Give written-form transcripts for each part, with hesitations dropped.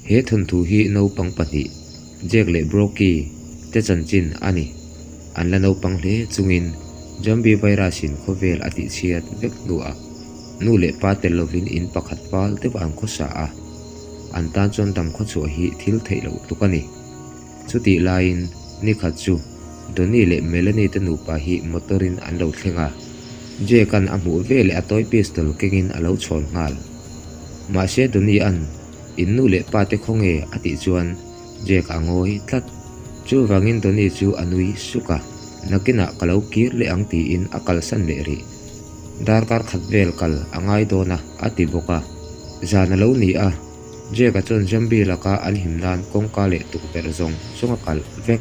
He thawnthu hi naupang pahnih, Jack leh Brookie, te chanchin a ni. An la naupang hle chungin Zombie virus-in khawvel a tihchhiat vek hnuah nu leh pa tel lovin in pakhat fal deuh an khawsa a, an tan chuan dam khawchhuah hi thil theih loh tluk a ni. Chutih laiin nikhat chu Donny leh Melanie te nupa hi motor-in an lo thleng a, Jack-a'n a hmuh veleh a toy pistol kengin a lo chhawn nghal. Mahse Donny-a'n In nu leh pa te khawnge a tih chuan Jack a ngawi tlat. Chuvangin Donny chu a nui suk a, nakinah ka lo kir leh ang tiin a kalsan leh rih. Darkar khat vel kal a ngai dawn a, a ti bawk a. Zan a lo ni a, Jack-a chuan Zombie laka an him nan kawngka leh tukverh zawng zawng a kalh vek.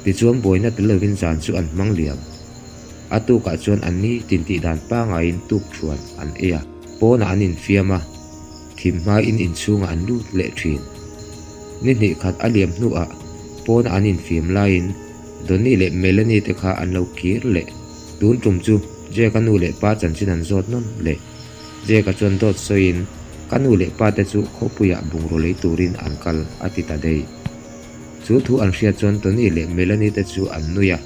Tichuan buaina tel lovin zan chu an hmang liam. A tukah chuan an ni tin tih dan pangaiin tuk thuan an ei a, pawnah an infiam a, thim hmain inchhungah an lut leh thin. Ni hnih khat a liam hnuah pawna an infiam laiin Donny leh Melanie te kha an lo kir leh. Tun tum chu Jack-a nu leh pa chanchin an zawt nawn leh. Jack-a chuan dawt sawiin ka nu leh pa te chu khawpuiah bungraw lei turin an kal a ti ta daih. Chu thu an hriat chuan Donny leh Melanie te chu an nui a,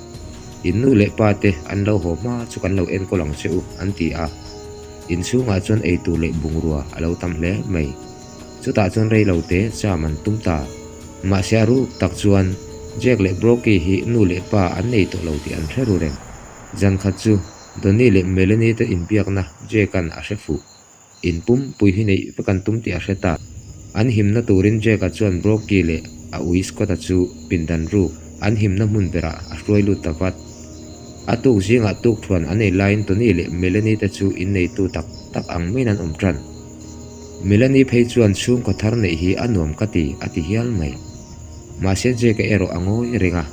In nu leh pa te an lo haw hma chu kan lo enkawl ang che u an ti a. Inchhungah chuan eitur leh bungrua a lo tam hle mai. Chutah chuan rei lo te cham an tum ta. Mahse a ruk tak chuan Jack leh Brookie hi nu leh pa an nei tawh lo tih an hre ru reng. Zan khat chu Donny leh Melanie te inbiakna Jack-a'n a hre fuh. In pum pui hi neih vek an tum tih a hre ta. An himna turin Jack-a chuan Brookie leh a ui Scott-a chu pindan ruk an himna hmun berah a hruai lut ta vat. A tuk zingah tuk thuan an ei laiin Tony leh Melanie te chu inneitu tak tak ang maiin an awm tan. Melanie phei chuan chhungkaw thar neih hi a nuam ka ti a ti hial mai. Mahse Jake-a erawh a ngawi reng a,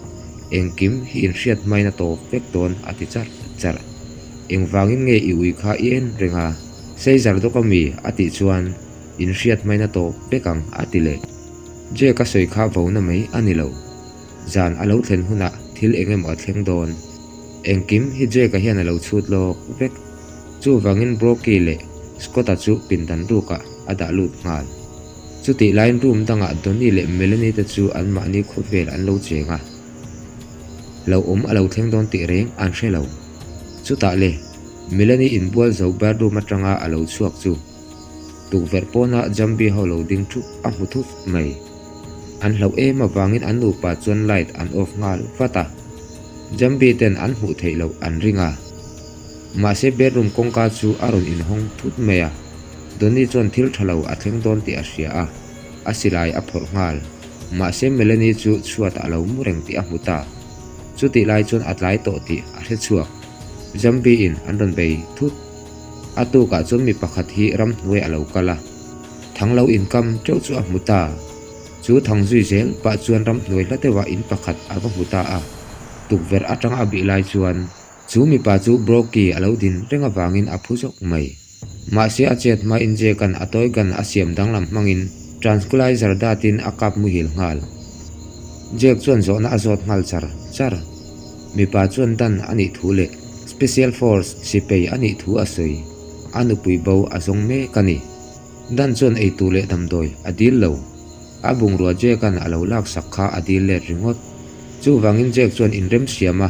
engkim hi inhriat hmain a tawp vek dawn a ti charh charh. Engvangin nge i ui kha i en reng a, Seizar dawk a mi? a tih chuan inhriat hmain a tawp vek ang a ti leh. Jake-a sawi kha vona mai a ni lo. Zan a lo thlen hunah thil eng emaw a thleng dawn. Engkim hi Jake-a hian a lo chhut lawk vek. Chuvangin Brookie leh Scott-a chu pindan rukah a dah lut nghal. Chutih laiin room dangah Donny leh Melanie te chu anmahni khawvel an lo cheng a. Lo awm a lo thleng dawn tih reng an hre lo. Chutah le, Melanie inbual zo bathroom atanga a lo chhuak chu tukverh pawna Jambi ho lo ding thup a hmu thup mai. An hlauh em avangin an nupa chuan light an off nghal vat a, Jambi ten an hmuh theih loh an ring a. Mahse bedroom kawngka chu a rawn inhawng thut mai a, Donny chuan thil tha lo a thleng dawn tih a hria a, a silai a phawrh nghal. Mahse Melanie chu chhuatah a lo mu reng tih a hmu ta. Chutih lai chuan a tlai tawh tih a hre chhuak. Jambi in an rawn bei thut. A tukah chuan mi pakhat hi ramhnuai a lo kal a. Thang lo inkam teuh chu a hmu ta. Chu thang zui zel pah chuan ramhnuai hla deuhah in pakhat a va hmu ta a. Tukverh atanga a bih lai chuan chu mipa chu Brookie a lo din reng avangin a phu zawk mai. Mahse a chet hmain Jack-a'n a toy gun a siam danglam hmangin tranquilizer datin a kap muhil nghal. Jack chuan zawhna a zawt nghal char char. Mipa chuan dan a nih thu leh Special Force sipei a nih thu a sawi. A nupui bo a zawng mek a ni. Dan chuan eitur leh damdawi a dil lo. A bungrua Jack-a'n a lo laksak kha a dil let ringawt. Chuvangin Jack chuan inrem siam a,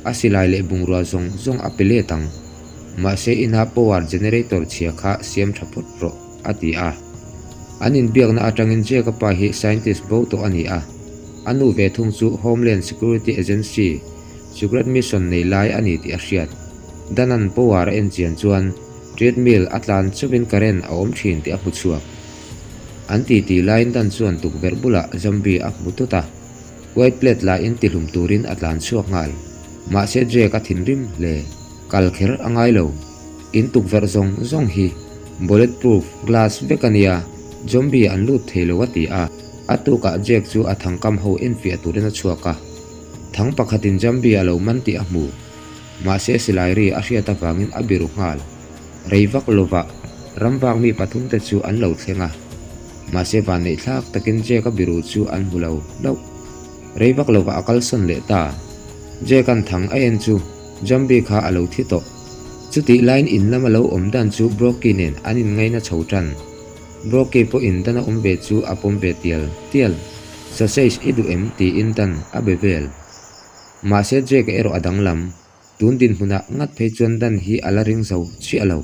a silai leh bungrua zawng zawng a pe let ang. Mahse ina power generator chhia kha siam tha phawt rawh, a ti a. An inbiakna atangin Jack-a pa hi scientist bo tawh a ni a. A nu ve thung chu Homeland Security Agency secret mission nei lai a ni tih a hriat. Danan power a en chian chuan treadmill a tlan chauhin current a awm thin tih a hmu chhuak. An titi laiin Dan chuan tukverh bulah zombie a hmu tut a, white plate lahin tihlum turin a tlan chhuak nghal. Mahse Jake a thinrim hle. Kal kher a ngai lo. In tukverh zawng zawng hi bullet proof glass vek a nia, zombie an lut thei lo a ti a. A tukah Jake chu a thangkam ho enfiah turin a chhuak a. Thang pakhatin zombie a lo man tih a hmu. Mahse silai ri a hriat avangin a biru nghal. Rei vak lovah ramvak mi pathumte chu an lo thleng a. Mahse vanneih thlak takin Jack-a biru chu an hmu lo hlauh. Rei vak lovah a kalsawn leh ta. Jack-a'n thang a en chu Zombie kha a lo thi tawh. Chutih laiin in lama lo awm dan chu Brookie nen an inngaina chho tan. Brokey pawhin Dan a awm ve chu a pawm ve tial tial. Sausage i duh em? tiin Dan a be vel. Mahse Jake-a erawh a danglam. Tun dinhmunah ngat phei chuan Dan hi a la ring zo chiah lo.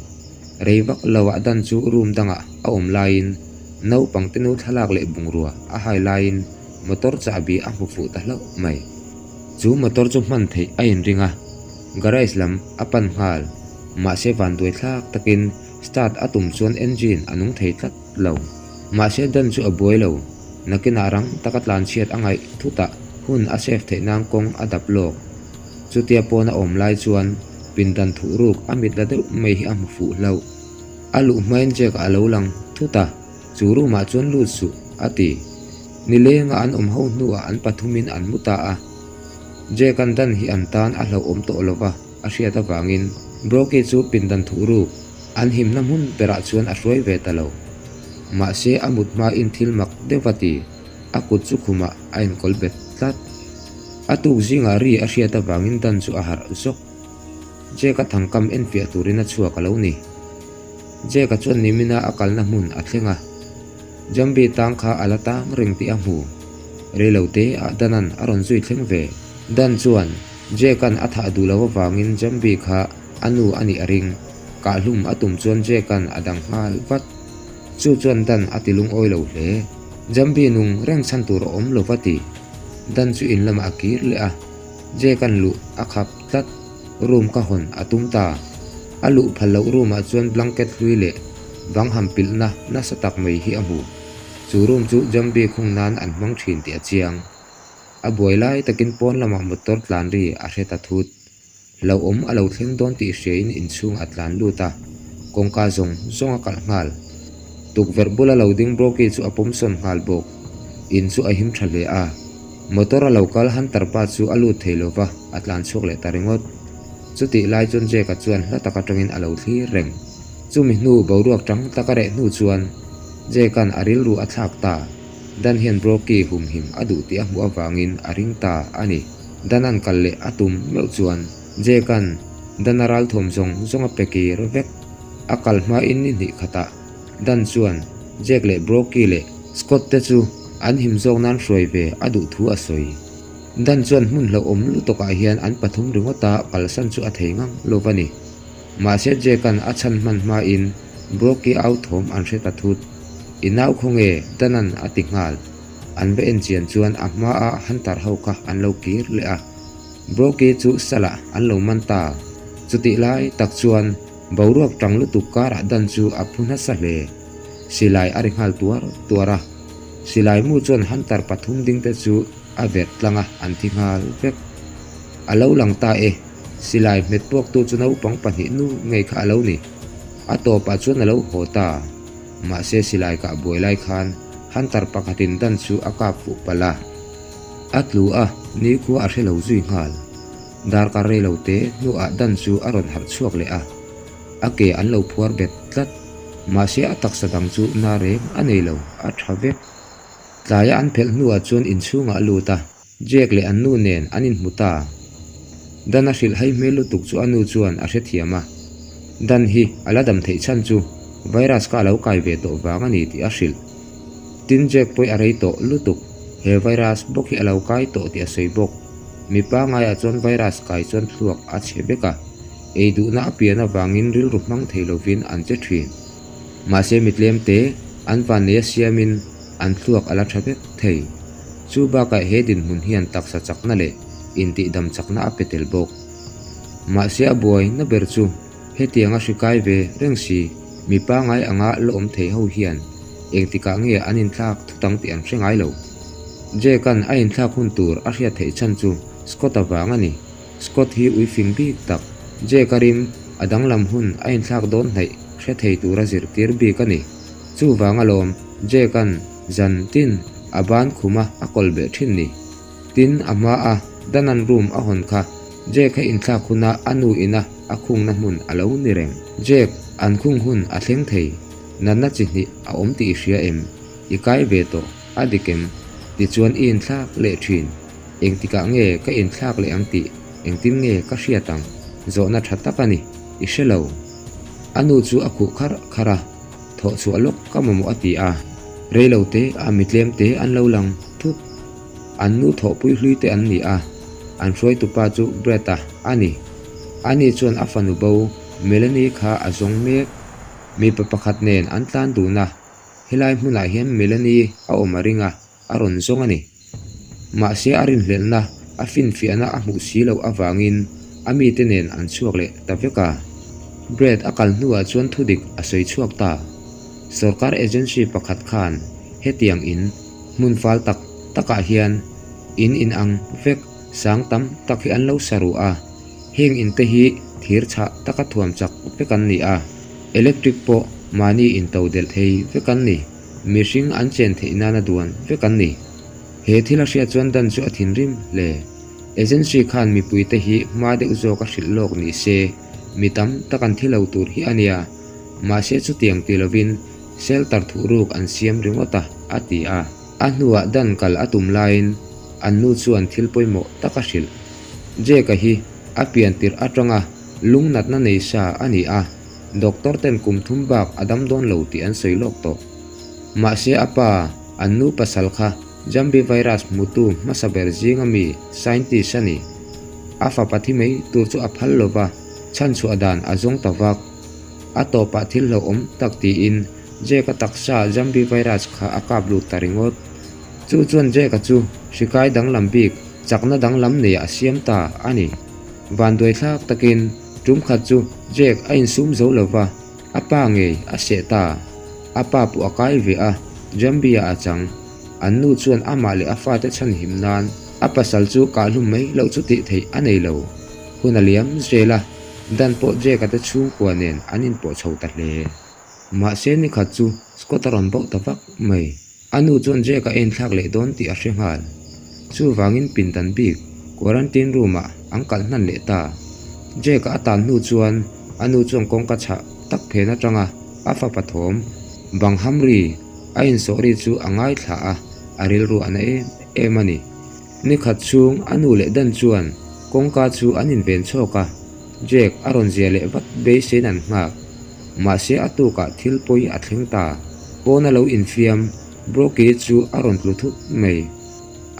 Rei vak loah Dan chu room dangah a awm laiin naupangte nu thlalak leh bungrua a hai laiin motor chahbi a hmu fuh ta hlauh mai. Chu motor chu hman theih a inring a, garage lam a pan nghal. Mahse vanduai thlak takin start a tum chuan engine a nung thei tlat lo. Mahse Dan chu a buai lo. Nakinah rang taka tlanchhiat a ngaih thutah hun a save theih nan kawng a dap lawk. Chutia pawn a awm lai chuan pindan thuh ruk a mit la deuh mai hi a hmu fuh hlauh. A luh hmain Jack a lo lang thut a, chu room ah chuan lut suh, a ti. Nilenga an awm ho hnuah an pathumin an mu ta a. Jack an dan hi an tan a hlauhawm tawh lo va a hriat avangin Brokey chu pindan thuh ruk an himna hmun berah chuan a hruai ve ta lo. Mahse a mut hmain thil mak deuh a ti. A kut chu khumah a inkawl bet tlat. A tuk zingah ri a hriat avangin Dan chu a harh zawk. Jake-a thangkam enfiah turin a chhuak a lo ni. Jake-a chuan nimina a kalna hmun a thleng a. Jambi tang kha a la tang reng tih a hmu. Reilote ah Dan-a'n a rawn zui thleng ve. Dan chuan Jake-a'n a thah duh lo avangin Jambi kha a nu a nih a ring. Kahhlum a tum chuan Jake-a'n a dang nghal vat. Chu chuan Dan a ti lungawi lo hle. Jambi nung reng chhan tur a awm lo va ti. Dan chu in lamah a kir leh a, Jake-a'n luh a khap tlat. Room ka hawn a tum ta. A luh phal loh room-ah chuan blanket hlui leh bang ham pilhna nasa tak mai hi a hmu. Chu room chu Jambi khung nan an hmang thin tih a chiang. A buai lai takin pawn lamah motor tlan ri a hre ta thut. Hlauhawm a lo thleng dawn tih hriain inchhung a tlan lut a, kawngka zawng zawng a kalh nghal. Tukverh bula lo ding Brokey chu a pawm sawn nghal bawk. In chu a him tha hle a, motor a lo kal Hunter pa chu a lut thei lova a tlan chhuak leh ta ringawt. Chutih lai chuan Jake-a chuan hla tak atangin a lo thlir reng. Chumi hnu boruak tang tak a reh hnu chuan Jake-a'n a rilru a thlak ta. Dan hian Brokey humhim a duh tih a hmuh avangin a ring ta a ni. Dan an kal leh a tum meuh chuan Jake-a'n Dan a ral thawm zawng zawng a pe kir vek. A kal hmain ni hnih khatah Dan chuan Jake leh Brokey leh Scott te chu an him zawk nan hruai ve a duh thu a sawi. Dan chuan hmun hlauhawm lutukah hian an pathum ringawta kalsan chu a thei ngang lo va ni. Mahse Jake-a'n a chhan hman hmain Brokey au thawm an hre ta thut. I nau khawnge? Dan-a'n a ti nghal. An va en chian chuan a hmaa Hunter ho kha an lo kir leh a, Brokey chu salah an lo man ta. Chutih lai tak chuan boruak tang lutuk karah dan chu a phu nasa hle. Silai a ri nghal tuar tuar a, silai mu chuan Hunter pathum ding te chu a verh tlang a, an thi nghal vek. A lo lang ta e, silai hmet puaktu chu naupang pahnih nu ngei kha a lo ni. A tawpah chuan a lo haw ta. Mahse silai kah buai lai khan Hunter pakhatin dan chu a kap fuh palh a. A tlu a, nikhua a hre lo zui nghal. Darkar rei lo te hnuah dan chu a rawn harh chhuak leh a. A ke an lo phuar bet tlat. Mahse a taksa dang chu na reng a nei lo, a tha vek. Tlaia an phelh hnuah chuan inchhungah a lut a. Jack leh an nu nen an inhmu ta. Dan a hrilh hai hmel lutuk chu a nu chuan a hrethiam a. Dan hi a la dam theih chhan chu virus kha a lo kai ve tawh vang a ni tih a hrilh. Tin Jack pawih a rei tawh lutuk, he virus bawk hi a lo kai tawh tih a sawi bawk. Mi pangaiah chuan virus kai chuan thluak a chhe vek a, ei duhna a pian avangin rilru hmang thei lovin an che thin. Mahse mi tlemte an vanneia siamin an thluak a la tha vek thei. Chu bakah he dinhmun hian taksa chakna leh intihdam chakna a pe tel bawk. Mahse a buai na ber chu hetianga hri kai ve reng si mi pangai anga la awm thei ho hian engtikah nge an inthlak thutang tih an hre ngai lo. Jake-a'n a inthlak hun tur a hriat theih chhan chu Scott-a vang a ni. Scott hi ui fing bik tak, Jake-a rim a danglam hun a inthlak dawn hnaih hre thei tura zirtir bik a ni. Chuvang alawm Jake-a'n zan tin a ban khuma a kawl beh thin ni. Tin, a hma a Danan room a hawn kha Jake a inthlak huna a nu ina a khungna hmun a lo ni reng. Jake, an khung hun a thleng thei. Natna chi hnih a awm tih i hria em? I kai ve tawh, a dik em? Tichuan i inthlak leh thin. Engtikah nge ka inthlak leh ang tih engtin nge ka hriat ang? Zawhna tha tak a ni, i hre lo. A nu chu a khuh kharh kharh a. Thawh chhuah lawk ka mamawh a ti a. Rei lo te a mi tlem te an lo lang thut. An nu thawhpui hlui te an ni a, an hruaitupa chu Brett-a a ni. Ani chuan a fanu bo Melanie kha a zawng mek. Mipa pakhat nen an tlan dun a, helai hmunah hian Melanie a awm a ring a, a rawn zawng a ni. Mahse a rinhlelhna, a finfiahna a hmuh si loh avangin a mite nen an chhuak leh ta vek a. Brad a kal hnuah chuan thudik a sawi chhuak ta. Sorkar agency pakhat khan hetiang in hmun fal tak takah hian in inang vek sang tam tak hi an lo sa ruh a. Heng in te hi thir chhah taka thuam chak vek an ni a, electric pawh mahni in to delh thei vek an ni. Mihring an chen theih nana duan vek an ni. He thil a hriat chuan Dan chu a thinrim hle. Agency khan mipuite hi hma deuh zawk a hrilh lawk ni se, mi tam tak an thi lo tur hi a nia. Mahse chutiang ti lovin shelter thuhruk an siam ringawt a, a ti a. A hnuah Dan kal a tum laiin an nu chuan thil pawimawh tak a hrilh. Jake-a hi a pian tirh atanga lung natna nei sa a ni a. Doctor ten kum thum bak a dam dawn lo tih an sawi lawk tawh. Mahse a pa, an nu pasal kha Jambi virus hmutu hmasa ber zinga mi scientist a ni. A fapa thi mai tur chu a phal lo va, chhanchhuah dan a zawng ta vak. A tawpah thil hlauhawm tak tiin Jake-a taksa Jambi virus kha a kap lut ta ringawt. Chu chuan Jake-a chu hrikai danglam bik, chakna danglam neiah a siam ta a ni. Vanduaithlak takin tum khat chu Jake a insum zo lo va, a pa ngei a seh ta. A pa pawh a kai ve a, Jambia a chang. An nu chuan amah leh a fate chhanhim nan a pasal chu kahhlum mai loh chu tih theih a nei lo. Hun a liam zel a, Dan pawh Jake-a te chhungkua nen an inpawh chho ta hle. Mahse nikhat chu Scott a rawn bauh ta vak mai. A nu chuan Jack a enthlak leh dawn tih a hre nghal. Chuvangin pindan bik quarantine room ah an kalh hnan leh ta. Jack a tan hnu chuan a nu chuan kawngka chhah tak phen atanga a fapa thawm bang ham ri a insawh ri chu a ngaithla a, a rilru a na em em a ni. Nikhat chhung a nu leh Dan chuan kawngka chu an inven chhawk a, Jack a rawn zia leh vat beiseiin an nghak. Mahse a tukah thil pawi a thleng ta. Pawn a lo infiam, Brookie chu a rawn tlu thut mai.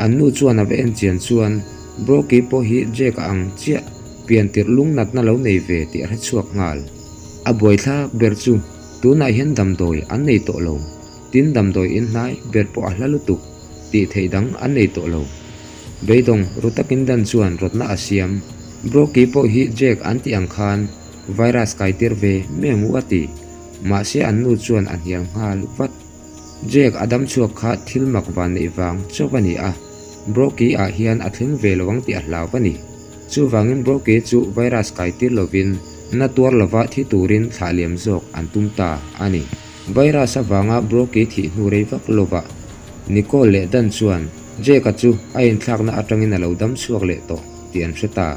An nu chuan a va en chian chuan Brookie pawh hi Jack a ang chiah, pian tirh lung natna lo nei ve tih a hre chhuak nghal. A buaithlak ber chu tunah hian damdawi an nei tawh lo, tin damdawi in hnai ber pawh a hla lutuk tih theih dang an nei tawh lo. Beidawng ru takin Dan chuan rawtna a siam. Brookie pawh hi Jack an tih ang khan Virus kai tir ve mai ang u a ti. Mahse an nu chuan a hnial nghal vat. Jack a dam chhuak kha thil mak van neih vang chauh a ni a, Brookie ah hian a thleng ve lo ang tih a hlau a ni. Chuvangin Brookie chu virus kai tir lovin na tuar lova thi turin thlah liam zawk an tum ta a ni. Virus avanga Brookie thih hnu rei vak lovah Nicole leh Dan chuan Jack-a chu a inthlakna atangin a lo dam chhuak leh tawh tih an hre ta.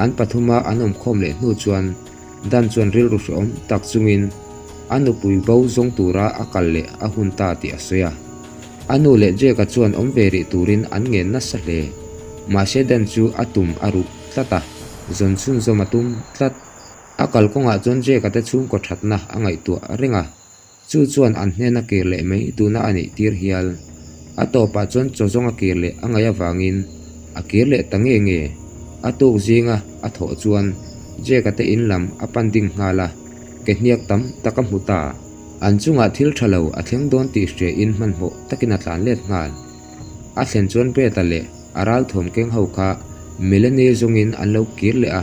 An pathuma an awmkhawm leh hnu chuan Dan chuan rilru hrehawm tak chungin a nupui bo zawng tura a kal leh a hun ta tih a sawi a. A nu leh Jack-a chuan awm ve rih turin an ngen nasa hle. Mahse Dan chu a tum a ruh tlat a, zawn chhunzawm a tum tlat. A kalkawngah chuan Jack-a te chhungkaw thatna a ngaihtuah reng a. Chu chuan an hnena kir leh mai duhna a neih tir hial. A tawpah chuan chaw zawng a kir leh a ngaih avangin a kir leh ta nge nge. A tuk zinga a thawh chuan Jack-a te in lam a pan ding nghal a, ke hniak tam tak a hmu ta. An chungah thil tha lo a thleng dawn tih hriain hmanhmawh takin a tlan let nghal. A thlen chuan Brett-a leh a ralthuam keng ho kha Melanie zawngin an lo kir leh a,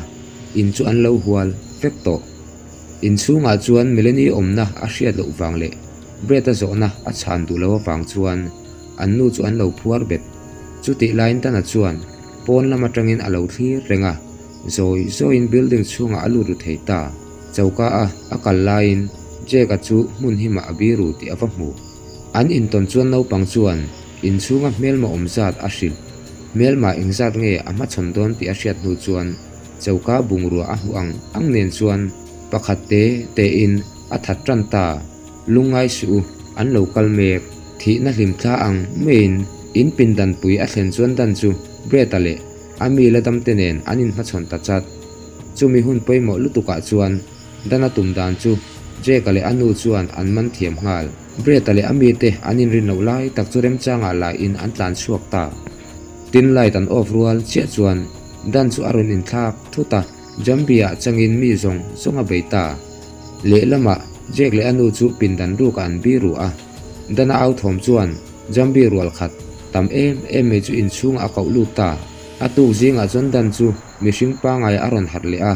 in chu an lo hual vek tawh. Inchhungah chuan Melanie awmna a hriat loh vang leh Brett-a zawhna a chhan duh lo avang chuan an nu chu an lo phuar bet. Chutih laiin Dana chuan pawn lam atangin a lo thlir reng a, zawi zawiin building chhungah a lut ru thei ta. Choka a a kal laiin Jake-a chu hmun himah a biru tih a va hmu. An intawn chuan naupang chuan inchhunga hmelma awm zat a hrilh. Hmelma engzat nge a hmachhawn dawn tih a hriat hnu chuan Choka bungrua a hmuh ang ang nen chuan pakhat te te in a that tan ta. Lungngai suh u, an lo kal mek. Thihna hlim thla ang maiin in pindan pui a thlen chuan dan chu Brett-a leh a mi la dam te nen an inhmachhawn ta chat. Chumi hun pawimawh lutukah chuan Dan a tum dan chu Jake-a leh a nu chuan an man thiam nghal. Brett-a leh a mite an inrin loh lai tak chu remchangah laiin an tlan chhuak ta. Tin light an off rual chiah chuan Dan chu a rawn inthlak thut a, Jambi-ah changin mi zawng zawng a bei ta. Lehlamah Jake leh a nu chu pindan rukah an bi ruh a. Dan-a au thawm chuan Jambi rual khat tam em em mai chu inchhungah a koh lut ta. A tuk zingah chuan Dan chu mihring pangai a rawn harh leh a.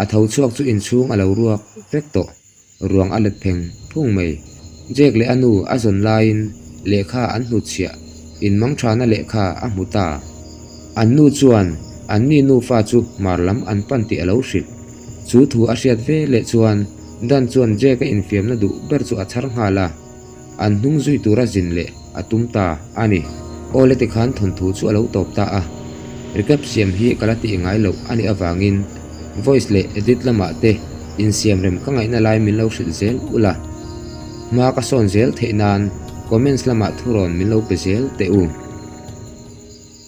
A tho chhuak chu inchhung a lo ruak vek tawh. Ruang a let pheng phung mai. Jake leh a nu a zawn laiin lehkha an hnutchhiah inmang thana lehkha a hmu ta. An nu chuan an ni nufa chu hmar lam an pan tih a lo hrilh. Chu thu a hriat ve leh chuan Dan chuan Jake-a infiamna duh ber chu a chhar nghal a. An hnung zui tura zin leh a tum ta a ni. Awle tikhan thawnthu chu a lo tawp ta a, recap siam hi ka la tih ngai loh a nih avangin voice leh edit lamah te insiam rem ka ngaihna lai min lo hrilh zel ula. Hma ka sawn zel theih nan comments lamah thurawn min lo pe zel teh u.